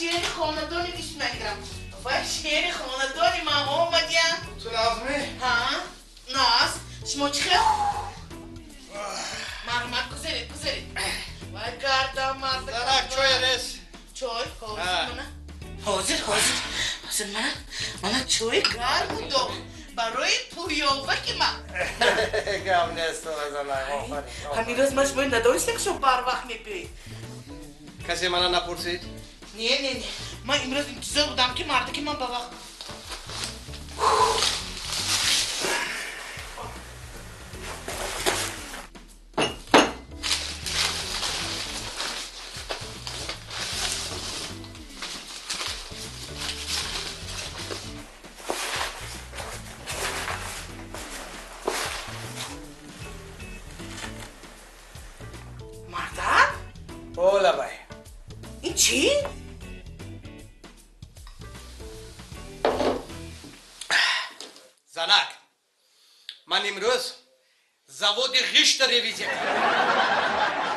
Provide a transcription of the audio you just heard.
Шери хонадони 25 грамм. Вай, шери хонадони ман омадям. Ту нағзмӣ? Ҳа, нағз. Шумо чӣ хел? Марҳамат, гузаред, гузаред. Вай, гардам, марда. Занак, чой рес. Чой ҳозир, мана, ҳозир, ҳозир, ҳозир. Мана, мана чои гарму доғ барои пӯёваки ман. Гап нест, занак, офарин. Ҳамин рӯз ман шумои надонистам, ки шумо барвақт мебиёед. Касе мана напурсид? Не, не, не, ман имрӯз интизор будам, ки мардаки ман ба вақт. Мардак. О, лабай. Ин чӣ? Занак, ман имрӯз заводи ғишта ревизия кардам.